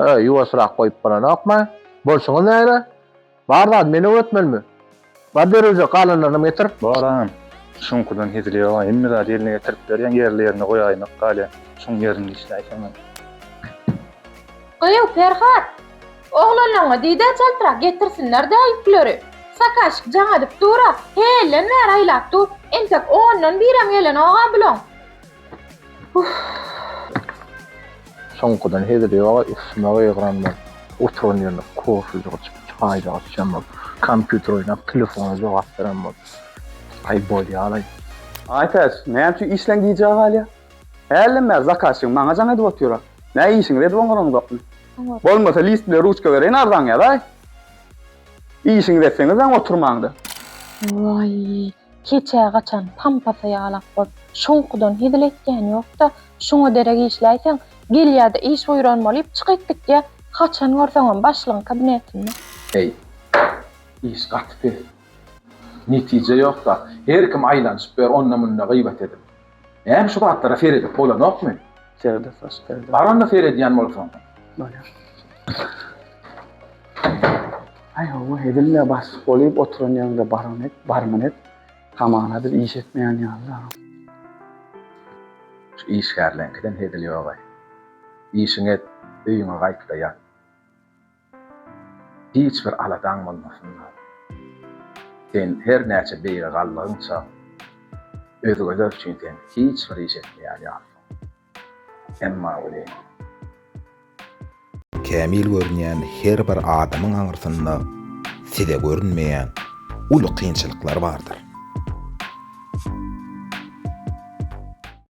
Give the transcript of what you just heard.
He, ýuwaşrak goýup bolanokmy? Bolşuňyz nähili? Bar zady men öwretmelimi? Bar derrew galanlarynam getir. Bar agam. Şuňkudan hezil ýok-a, hemme zady eline getirip berýäň, ýerli-ýerine goýaýmak galýar. Şuň ýerinde işläýseňem. Gyýw, Perhat! Oglanlaryňa diý-de çaltrak getirsinler-dä ýükleri. Sakaşik jaň edip dur-a, hälden bäri aýlap dur. Entek ondan birem gelenog-a bulaň. Soňkudan hezil ýoga üstüme gygyran bolup, oturan ýerinde kofejik içip, çaýjyk içýän bolup, kompýuter oýnap, telefona jogap beren bolup. Aý bolýalaý. Aýtäç, näme üçin işleň gijä galýar? Hälden bäri zakazçyň maňa jaň edip otyr-a. Nä işiňizi edip oňaraňzokmy? Bolmasa list bile ruçka bereýin arzaňy ýazaý. Işiňizi etseňizem oturmaňda. Waý, Keçä gaçan pampasy ýalak bolup, şoňkudan hezil etýän ýok-da, şoňa derek işläýseň, gelýä-de iş buýran bolyp çykyp gitýä, haçan görseňem başlygyň kabinetinde. Heý, iş gaty pes. Netije ýok-da, her kim aýlanyşyp ýör onda-munda gybat edip. Näme şu zatlara seredip bolanokmy? Seredip baş, seredip. Bar onda seredýän bolsaň. Bolýar. Aý hawa, hezil ne başlyk bolyp oturan ýeriňde baryňy et, barmyny et. Hamana biz iş etmeýän ýaly-da. Şu işgärleňkiden hezil ýog-aý. Işiňi et, öýüňe gaýt-da ýat. Hiç bir aladaň bolmasyn-da. Sen her näçe beýige galdygyňça, özgeler üçin sen hiç bir iş etmeýän ýalysyň. Emma welin. Kämil görünýän her bir adamyň aňyrsynda size görünmeýän uly kynçylyklar bardyr.